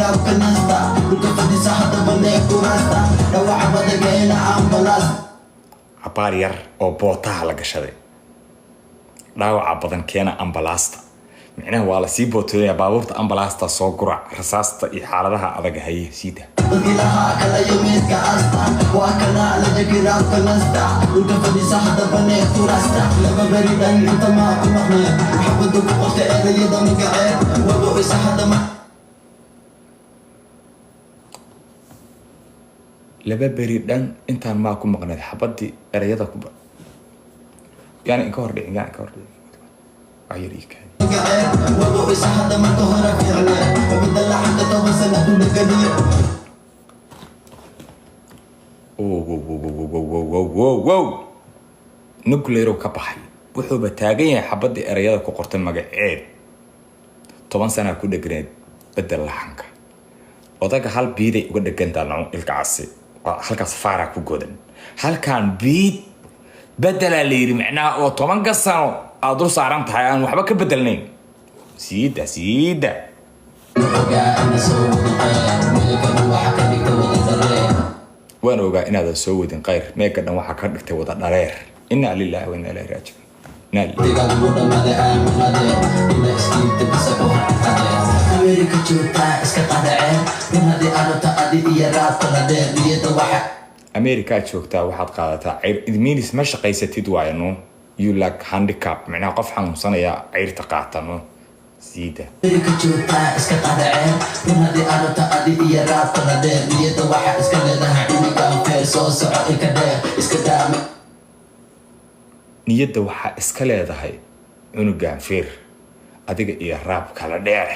Raabka nasta dhulka fadhisa hadda banee kuraasta dhawaca badageena ambalaasta. Cabaar yar oo bootaha la gashaday, dhaawaca badan keena ambalaasta. Micnaha waa lasii bootoonaya, baabuurta ambalaasta soo gura rasaasta iyo xaaladaha adag. Haye, siida. Dadkii lahaa kala yimidka asta waa kana lajaki raabka nasta dhulka fadhisa hadda banee kuraasta. Laba beri dhan inta maa ku maqneed xabada ku qorta erayada magaceed wabo isa hadda ma Laba beri dhan intaan maa ku maqneed xabadii erayada ku yani inka hor dhicin, yani inka hor dhicin, wax yar ii kaadi. Magaceed wabo isa hadda marka hore fiicneed bedela xagga 10 sana ku dheganiye. Wow wow wow wow wow wow wow wow wow, nuclear ka baxay. Wuxuuba taagan yahay xabadii erayada ku qortay magaceed 10 sanaa ku dhegneed, bedel laxanka. Odaga hal biiday uga dhegantaa naco ilka casi. Waa halkaas faaraa ku godan, halkan biid bedelaa la yidhi, macnaha oo 10-ka sano aad dul saaran tahay aan waxba ka bedelnayn. Siida, siida. Ogaa ina soo wadin qeyr meelkan waxa ka dhigta wada dhareer. Waan ogaa inaadan soo wadin khayr, meega dhan waxaa ka dhigtay wada dhareer. Inaa lilaahi wa inaa ilaahi raajicuun. Inaa lillahi. Deegaanku dhammaade aaminade ina iskiibta bisa ku harxade Amerika joogtaa iska qadhaceen run haddii arabta adi iyo raabka la dheer niyadda waxa Amerikaa joogtaa, waxaad qaadataa cayr, it means ma shaqaysatid waayo. No, you like handicap, micnaha qof xanuunsanaya cayrta qaata. No, siida. Amerika joogtaa iska qadhaceen run haddii arabta adi iyo raabka la dheer niyadda waxa iska leedahay cunigan feer soo soco ilka dheer iska daama. Niyadda waxaa iska leedahay cunugan feer, adiga iyo raab kala dheer.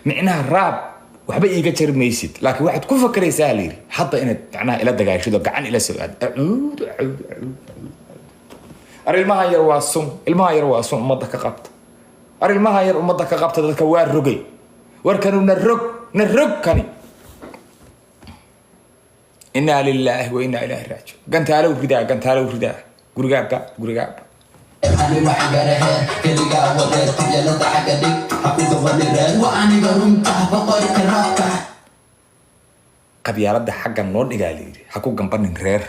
Micnaha raab waxba iiga jari maysid, laakiin waxaad ku fakaraysaa la yidhi hadda inaad macnaha ila dagaashido, gacan ila soo aad. Acuudu, acuudu, acuudu, acuudu. Ar ilmahan yar waa sun, ilmahan yar waa sun. Ummadda ka qabta, ar ilmahan yar ummadda ka qabta. Dadka waa rogay warkanu, na rog, na rog kani. Inaa lilaahi wa inaa ilaahi raajiun. Gantaalow ridaa, gantaalow ridaa, gurigaaba, gurigaaba. Ani waxa garaheer keligaa wareer qabyalada xagga dhig ha ku gabani reer waa aniga runta boqorka raabka. Qabyaaladda xagga noo dhigaa la yidhi, ha ku gambanin reer.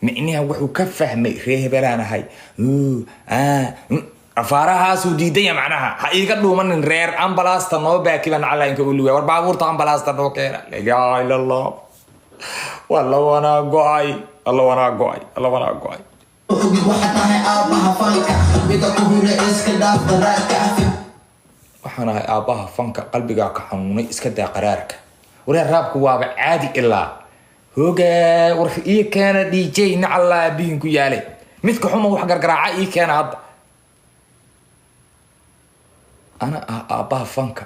Micnaha wuxuu ka fahmay ree hebelaan ahay. Afaarahaasuu diidan yahay, macnaha ha iiga dhuumanin reer. Ambalaasta noo baakiba nacalaynka u liwaa. War baabuurta ambalaasta noo keena. La ilaaha ila Allah. Waa la wanaa go-ay, alla wanaa go-ay, alla wanaa go-ay. Ogid waxa tahay aabbaha fanka, qalbiga ku hure iska dhaaf qaraarka. Waxaan ahay aabbaha fanka, qalbigaa ka xanuunay, iska daa qaraarka. Waree raabku waaba caadi ilaa hoga. War ii keena DJ nacallaa bihin ku yaalay, midka xuma wax gargaraaca ii keena hadda. Ana ah aabbaha fanka,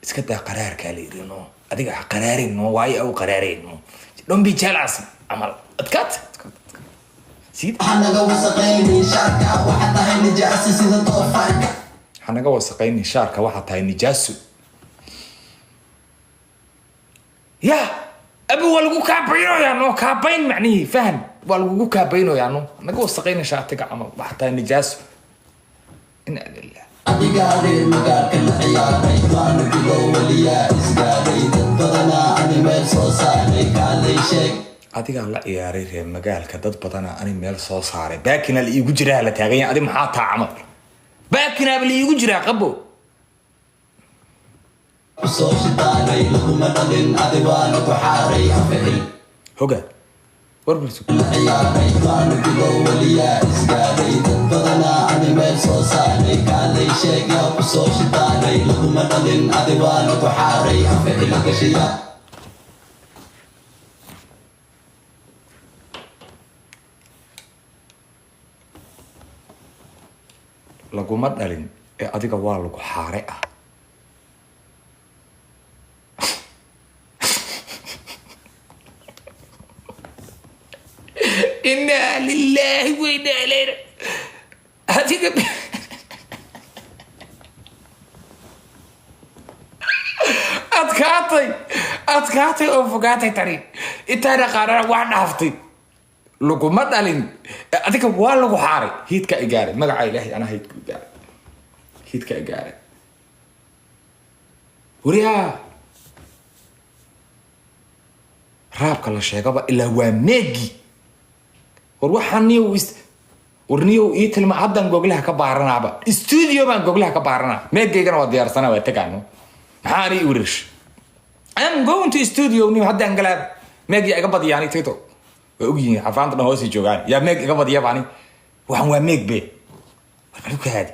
iska daa qaraarkaa la yidhi. No, adiga ha qaraarin, no, waayo au qaraarayn. No, don't be jealous camal. Adkaat, adkaat, adkaat. Sii. Waxa naga wasaqaynin shaarka, waxa tahay nijaasa sida doofaarka. Ha naga wasaqaynin shaarka, waxaa tahay nijaaso. Ya abu, waa lagu kaabaynoyaa. No, kaabayn macnihii faham, waa lagugu kaabaynoyaa. No, naga wasaqaynin shaatiga camal, waxaa tahay nijaaso. Inaa lilah. Adigaa reer magaalka la ciyaaray waana bilow weliyaa isgaaray dad badanaa ani meel soo saaray kaalay sheeg. Adigaa la ciyaaray reer magaalka, dad badanaa ani meel soo saaray. Baakina la iigu jiraa, la taagan yahay. Adi maxaa taa camal? Baakinaaba la iigu jiraa qabo. Soo shidaaray laguma dhalin adi waana ku xaaray aficil. Hoga warbarsu. La ciyaaray waana bilow weliyaa isgaaray dad badanaa ani meel soo saaray kaalay sheeg. Yaa ku soo shidaaray laguma dhalin adi waana ku xaaray aficil gashiya. Laguma dhalin ee adiga waa lagu xaaray ah. Inaa lilaahi wa inaa ilayhi adiga. Adkaatay, adkaatay oo fogaatay tani intaana qaarana waa dhaaftay. Laguma dhalin ee adiga waa lagu xaaray. Hiidka igaaray, magaca Ilaahay anaa hiidku igaaray, hiidka igaaray. Wariyaa. Raabka la sheegaba ilaa waa meegi. War waxaan niyow war niyow ii tilma haddaan goglaha ka baaranaaba, studio baan goglaha ka baaranaa, meegaygana waa diyaarsanaa, waa tagaano. Maxaa ani wareesh? I'm going to studio niyo haddaan galaaba. Meeg yaa iga badiya ani? TikTok waa ogyihiin, xafaanta dhan hoosii joogaan. Yaa meeg iga badiyaba ani? Waxaan waa meeg be. War malu kaadi.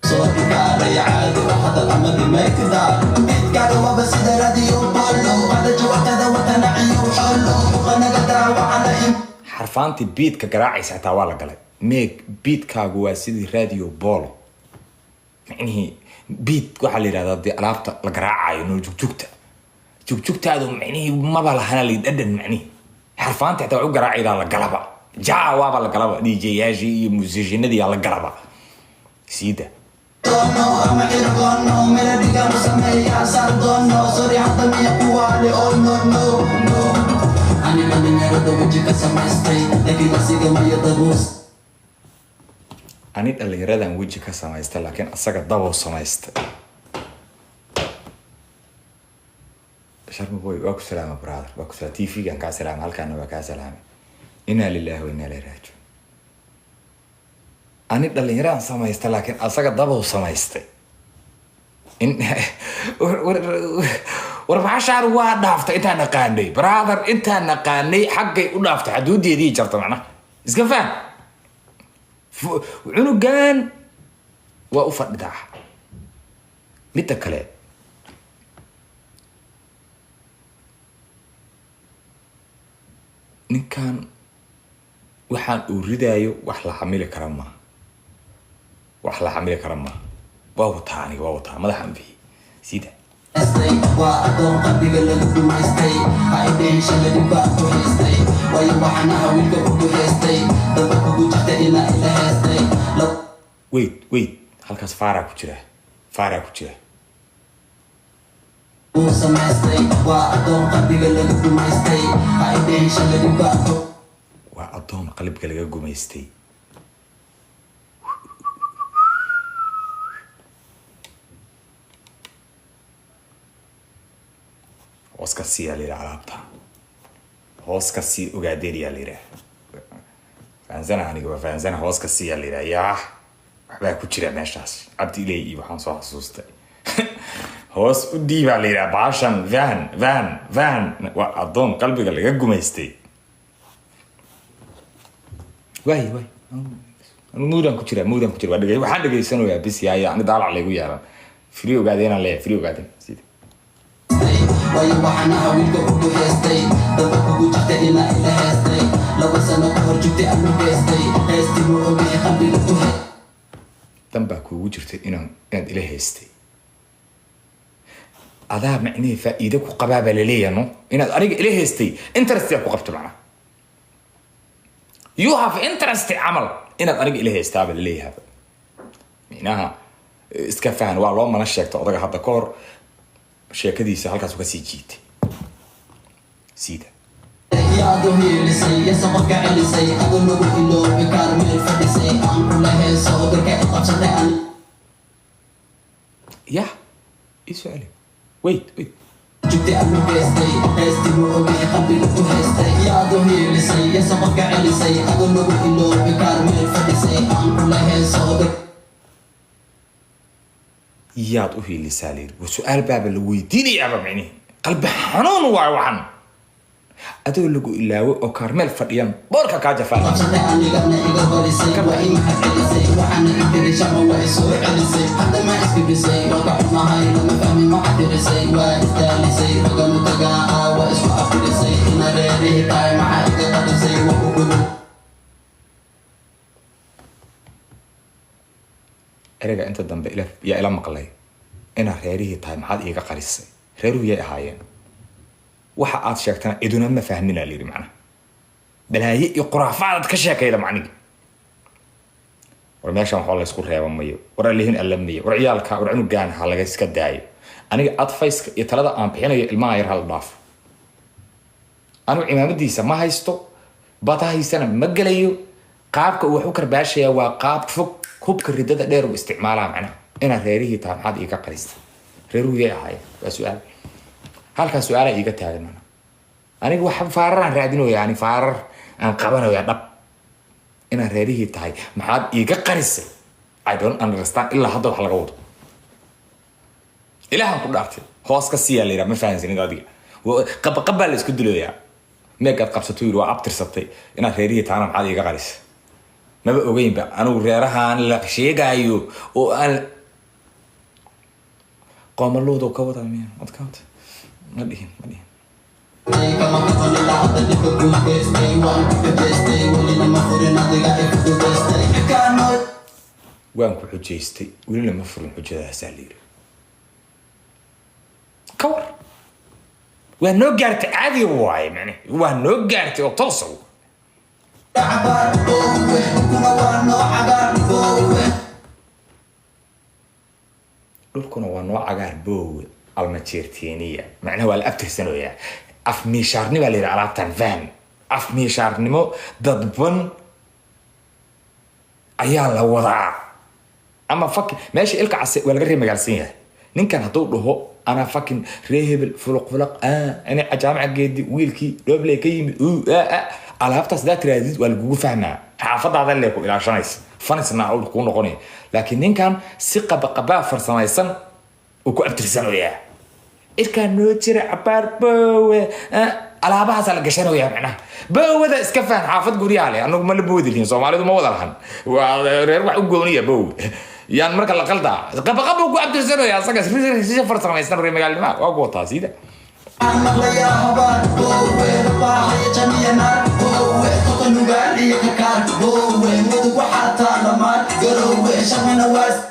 Soo dhigaalaya caadi u hadal ama dhimaykida midkaaga waba sida radio bolo hada jawaabtada watanaciyo xolo qanaga daawacana in Xarfaantii beatka garaacaysa xitaa waa la galay. Meeg beatkaagu waa sidii radio bolo. Micnihii beat waxaa la yidhahdaa dee alaabta la garaacayo noo jugjugta jugjugtaadu, micnihii maba lahana la dhadhan. Micnihii xarfaanta xitaa wax u garaacaydaa la galaba, jaa waaba la galaba, DJ-yaashii iyo musicianadii yaa la galaba siida. Doono ama xirgoono melodigan u sameeya sar doono. Sorry, hadda miya kuwaale? Oh no, no, no. Ani dhalinyarada weji ka samaystay, laakiin asiga maya dabuus. Ani dhallinyaradan weji ka samaystay, laakiin asaga daboo samaystay. Sharma Boy, waa ku salaama brother, waa ku salaama. TV-gan kaa salaama, halkaana waa kaa salaamay. Inaa lillahi wa inaa ilaihi raajiun. Ani dhallinyaradan samaystay, laakiin asaga daboo samaystay. In war bahashaan waa dhaaftay intaan naqaanay brother, intaan naqaanay xaggay u dhaaftay, xaduudeedii jarta. Macnaha iska faham, cunugan waa u fadhidaa. Midda kale, ninkan waxaan uu ridaayo wax la xamili kara maaha, wax la xamili kara maaha. Waa wataa, aniga waa wataa, madaxaan bixi sida. Waa adoon qalbiga lagu gumaystay, ha idhihin shaladi baa ku haystay, waayo waxaan aha wiilka kugu haystay daba kugu jirta ilaa ila heestay. Wait, wait, halkaas faaraa ku jira, faaraa ku jira. Uu samaystay waa adoon qalbiga lagu gumaystay, ha idhihin shaladi baa ku Waa addoon qalbiga laga gumaystay. Hoos ka siiyaa la yidhaha alaabta, hoos ka sii ogaadeeriyaa la yidhaha. Fahansana, aniga waa fahansana. Hoos ka siiyaa la yidhaha. Yaa waxbaa ku jira meeshaas. Cabdi Iley iyo waxaan soo xasuustay hoos u dhiibaa la yidhaha baashan. Van van van, waa addoon qalbiga laga gumaystay. Waay waay, anu moodaan ku jiraa, moodaan ku jira. Waa dhegey, waxaan dhegeysanayaa bis. Yaa yani daalac laygu yeelan. Free ogaadeen aan leeyahay, free ogaadeen sida. Waayo waxaan aha wiilka kugu heestay daba kugu jirta ilaa ila heestay 2 sano ka hor jugtay anu heestay heestii ma ogahay qalbiga ku he Dan baa kuugu jirtay inaad ila haystay, adaa macnihii faa'iido ku qabaa baa laleeyahay. No, inaad aniga ila haystay interest yaa ku qabto, macnaha you have interest camal inaad aniga ila haystaa baa laleeyahay. Micnaha iska fahan, waa loo mana sheegta odaga hadda ka hor sheekadiisa halkaas ka sii jiitay siida. Yaad u hiilisay yase qofka celisay adoo nagu iloobi kaar meel fadhisay aan kula heeso garka i qabsatay an Yah, ii soo celi. Wait, wait. Jugtay anu heestay heestii ma ogahay qalbiga ku haystay. Yaad u hiilisay yase qofka celisay adoo nagu iloobi kaar meel fadhisay aan kula heeso Yaad u hiilisaa layidhi. Waa su-aal baaba la weydiinayaaba. Micnihi qalbi xanuun waayo waxan adoo lagu ilaawo oo kaarmeel fadhiyaan boorka kaa jafaa. Qabsatay anigana iga horisay, waa i mahad celisay, waxaana i tiri shama waa i soo celisay. Hadda ma iskibisay? Waa ka xumahay, lama fahmin waxa tirisay. Waa isdaalisay raganu tagaa, waa isku afirisay ina reerihi tahay. Maxaa iga qadisay? Waa ku gudu Ereyga inta dambe yaa ila maqlay? Inaad reerihii tahay maxaad iiga qarisay? Reeruhu yay ahaayeen? Waxa aad sheegtana ciduna ma fahminaa layidhi. Macnaha balaaye iyo khuraafaadaad ka sheekayda macnigi. War meeshan waxba laysku reeba mayo. War alihin alla mayo. War ciyaalka, war cunugaan ha laga iska daayo. Aniga advice iyo talada aan bixinayo, ilmaha yar hala dhaafo. Anigu cimaamadiisa ma haysto, badahaysana ma gelayo. Qaabka uu wax u karbaashaya waa qaab fog, hubka ridada dheer uu isticmaalaa. Macnaha inaad reerihii tahay maxaad iiga qarista? Reeruhu yay ahaayeen? Waa su-aal, halkaas su-aalaa iiga taagan macnaha. Aniga wax faararaan raadinooya, ani faarar aan qabanaya dhab inaad reerihii tahay maxaad iiga qarisay? I don't understand ilaa hadda wax laga wado. Ilaahan ku dhaartay, hoos ka siiyaa la yidhaha. Ma fahansanid adiga. Qabqab baa la isku diloyaa. Meegaad qabsato yidhi waa abtirsatay inaad reerihii tahana, maxaad iiga qarisay? Maba ogeynba anigu reerahaan la sheegaayo oo aan qoomaluudu ka wadaa miya adkaata. Ma dhihin, ma dhihin. Kama qaban ilaa hadda dhibka kuu geystay, waan ku xujaystay, welina ma furin, adiga i fududaystay kaanoo. Waan ku xujaystay, welina ma furin xujadaasaa la yidhi. Ka war, waa noo gaartay caadiga waaye, mane waa noo gaartay oo toosa. Cabaar boowe, kuna waa noo cagaar boowe. Dhulkuna waa noo cagaar boowe. Almajeerteeniya macnaha waa la abtirsanoyaa. Af miishaarni baa la yidhi alaabtan faham. Af miishaarnimo dadban ayaa la wadaa ama fucking meesha ilka case waa laga reer magaalsan yahay. Ninkan hadduu dhaho anaa fucking ree hebel fuluq fuluq ana jaamaca geedi wiilkii dhoobley ka yimid uu alaabtaas hadaa tirahdid waa lagugu fahmaa. Xaafadaada lee ku ilaashanaysa, fanisna uu kuu noqonaya. Laakiin ninkan si qabaqabaa farsamaysan uu ku abtirsanayaa. Irkaa noo jira cabaar boowe, alaabahaasaa la gashanaya macnaha. Boowada iska fahan, xaafad guryaha leh. Anagu ma la boodi lihin, Soomaalidu ma wada lahan, waa reer wax u gooniya. Boowe yaan marka la qaldaa, qabaqab buu ku abtirsanaya asaga si farsamaysan reer magaalnima waa ku wataa siida. Waxaan maqlayaa habaar boowe, rafaaxaya janiya naar boowe, qoto nugaal iyo kakaar boowe, Mudug waxaa taala maar Garoowe shaqana waa.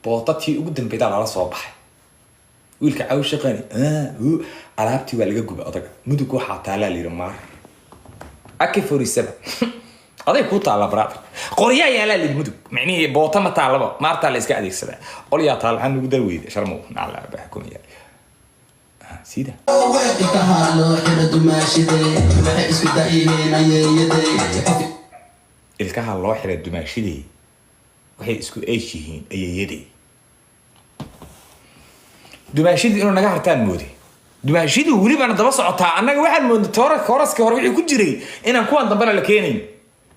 Bootatii ugu dambeydaa lala soo baxay wiilka caw shaqani. Alaabtii waa laga gubay odaga. Mudug waxaa taalaa la yidhi maar AK-47 aday kuu taalla, brother. Qoryaa yaalaa la yidhi Mudug, micnihii boota ma taallaba, maartaa la iska adeegsadaa. Qolyaa taal maxaa nugu dar weyda sharmow nacla baa kuma yaal sida. Boowe ilkaha loo xiro dumaashiday, waxay isku da'yihiin ayeeyaday. Ilkaha loo xiray dumaashiday, waxay isku eesh yihiin ayeeyaday. Dumaashidii inuu naga hartaan mooday, dumaashidu welibana daba socotaa. Annaga waxaan moodnay toora kooraskii hore wixii ku jiray inaan kuwan dambena la keenayn.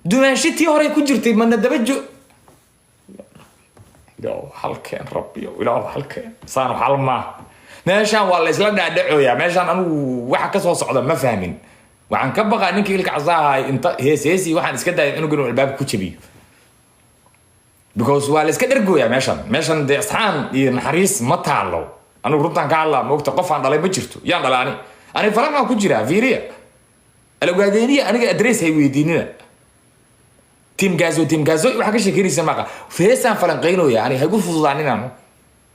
Dumaashi tii hore ku jirtay mana daba jo. Ilaahu halkeen, rabbiyo ilaahu halkeen saan xal maaha. Meeshaan waa la isla dhaadhacooyaa. Meeshaan anigu waxa ka soo socda ma fahmin. Waxaan ka baqaa ninkii ilka casaahay inta hees heesii waxaan iska daayay inuu inuu albaabka ku jabiyo, because waa la iska dhergooyaa meeshan. Meeshan dee asxaan iyo naxariis ma taalo. Anigu runtaan ka hadlaa, maogta qof aan dhalay ma jirto. Yaan dhalay ani? Ani falankaan ku jiraa fiiriya alogaadeeniya. Aniga address hay weydiinina. Team gaazo, team gaazo waxaa ka sheekeynaysa maaqa. Heesaan falanqeynooya ani haygu fududaaninano.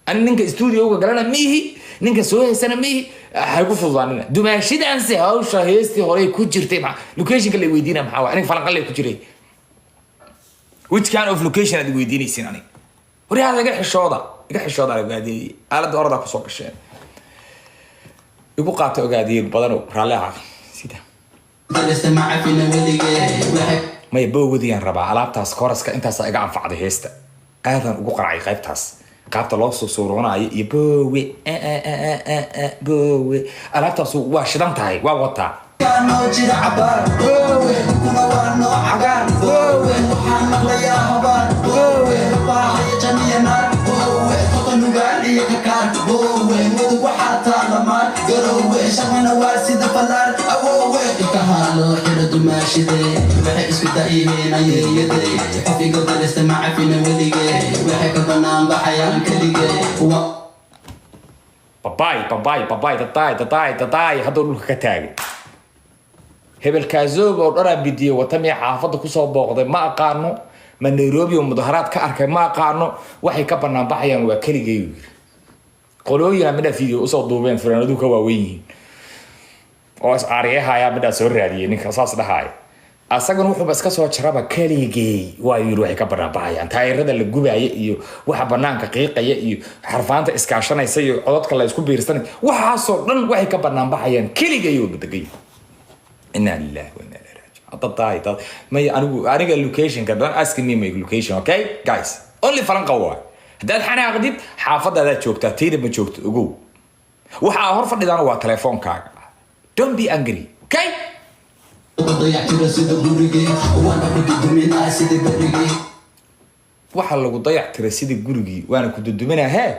Ani ninka studioga galana miihi, ninka soo heesana miihi, haygu fududaanina. Dumaashidaanse hawsha heestii horey ku jirtay ma locationka la weydiina maxaa waay? Aniga falanqan lay ku jiray. Which kind of location aad weydiinaysiin aniga? Waryaha iga xishooda, iga xishooda. Ogaadiyey aaladda oradaa kusoo gasheen igu qaata ogaadiyey badanow raalli ahaa sida. Darista ma cafina weligee, waxay Maya, bowgadiyaan rabaa alaabtaas kooraska intaasaa iga anfacday. Heesta aadaan ugu qancay qaybtaas, qaabta loo soo suuroonayo iyo boowe boowe alaabtaasu waa shidan tahay, waa wataa. Noo jira cabaar boowe, kuna waa noo cagaar boowe, waxaan maqlayaa habaar boowe, rafaaxaya janiya naar boowe, qoto nugaal iyo kakaar boowe, Mudug waxaa taala maar Garoowe shaqana waa sida falaar awoowe. Ilkaha loo xiro dumaashiday, waxay isku da'yihiin ayeeyaday. Qof iga darista ma cafina weligee, waxay ka banaan baxayaan keligee. Babaay babaay babaay tataay tataay tataay hadduu dhulka ka taagay hebelkaazoob oo dhanaa bidiye wata miya xaafadda kusoo booqday ma aqaano, ma Nairobi oo mudaharaad ka arkay ma aqaano. Waxay ka banaan baxayaan waa keligay uu yiri. Qolooyina midhaa video usoo duubeen, fanaanadu ka waaweyn yihiin oo is aariyahayaa midhaa soo raadiyey ninka saas dhahaaya. Asagana wuxuuba iska soo jaraba keligay waa yiri. Waxay ka banaan baxayaan taayirada la gubaaya iyo waxa banaanka qiiqaya iyo xarfaanta iskaashanaysa iyo codadka la isku biirsanay, waxaasoo dhan waxay ka banaan baxayaan keligay oo degay. Inaa lillahi wa inaa ilaihi raajicuun. Dad tahay dad maya. Anigu aniga locationka don't ask me my location, okay guys? Only falanqa waay. Haddaad xanaaqdid xaafadaadaad joogtaa, tayda ma joogto ogow. Waxaa hor fadhidaana waa telefoonkaaga. Don't be angry, okay? Dayactira sida gurigii, waana ku duduminaa sidii berigii. Waxaa lagu dayac tiray sidii gurigii, waana ku duduminaa hee.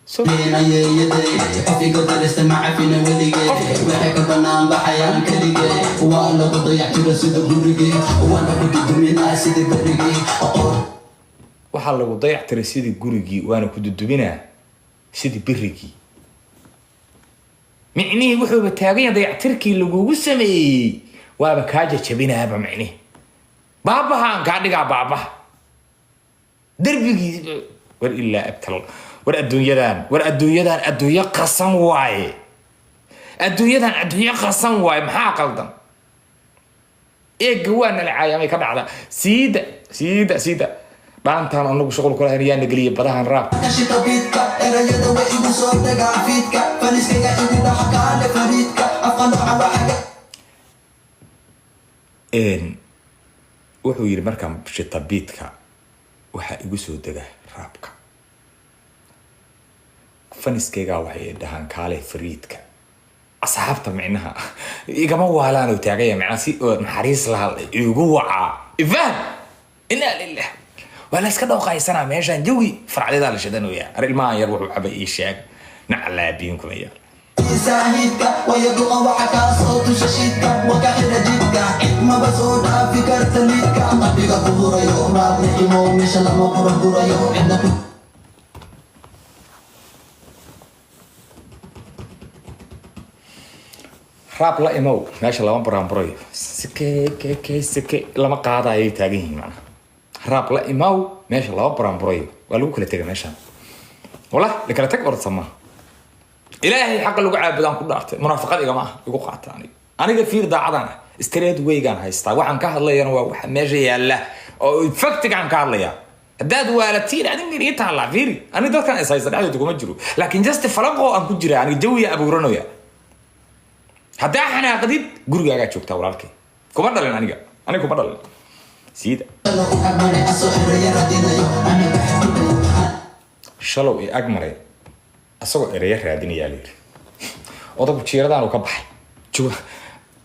So Ayeeyaday qof iga darista macafina weligee, waxay ka banaan baxayaan keligee. Waa lagu dayactira sida gurigii, waana ku duduminaa sidii berigii. Waxaa lagu dayac tiray sidii gurigii, waana ku duduminaa sidii birigii. Micnihii wuxuuba taagan yahay dayactirkii lagugu sameeyey waaba kaa jajabinaaba. Micnihi baabahaan kaa dhigaa, baabaha derbigii. War ilaa abtal, war adduunyadan, war adduunyadan adduunyo qasan waaye. Adduunyadan adduunyo qasan waaye. Maxaa qaldan? Eegga waa nala caayamay ka dhacda. Siida, siida, siida dhaantaan anagu shuqul ku lahayn yaa nageliya badahan raab. Kashita beat-ka, erayada way igu soo degaan fiidka, faniskayga igu dhaxa kaale fariidka afqalooca waxaga. Wuxuu yidhi markaan shita beat-ka waxaa igu soo dega raabka, faniskaygaa waxay dhahaan kaale fariidka. Asxaabta micnaha igama waalaan oo taagaya, micnaha si oo naxariis laha igu wacaa ifaham. Inaa lilah, waa la iska dhooqaysanaa meeshaan, jawi farcdeedaa la shidanaya. Ar ilmahan yar wuxuu cabay ii sheeg, naclaabiin kuma yaal. Saahidka waya duqa, waxa kaa soo tusha shiidka, waka xira jidka, cid maba soo dhaafi karta liidka, qalbiga ku hurayo. Raadna imo, meesha lama buraburayo, cidna ku Raab la imow, meesha lama buraanburayo, sike ke ke sike lama qaadayay taagan yihiin. Macnaha raab la imow, meesha lama buraanburayo, waa lagu kala tega meeshaan. Wala la kala tag orod samaa. Ilaahay xaqa lagu caabudaan ku dhaartay, munaafaqad igama ah, igu qaata. Aniga fiir daacadaan ah, straight waygaan haystaa. Waxaan ka hadlayana waa waxa meesha yaalla oo factigaan ka hadlaya. Haddaad waalatiin adiga ii taallaa. Fiiri, aniga dadkan is haysta dhexdooda kuma jiro, laakiin just falaqoo aan ku jira. Aniga jawiya abuuranaya. Haddaa xanaaqdid gurigaagaa joogtaa, walaalkay. Kuma dhalin aniga, aniga kuma dhalin siida. U agmaray asoo eraya raadinayo anaga. Shalow i ag maray asagoo ereyo raadinayaa la yidhi. Odagu jiiradaanu ka baxay.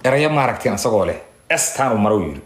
Erayo maaragtiin asagoo leh estaanu marow yidhi.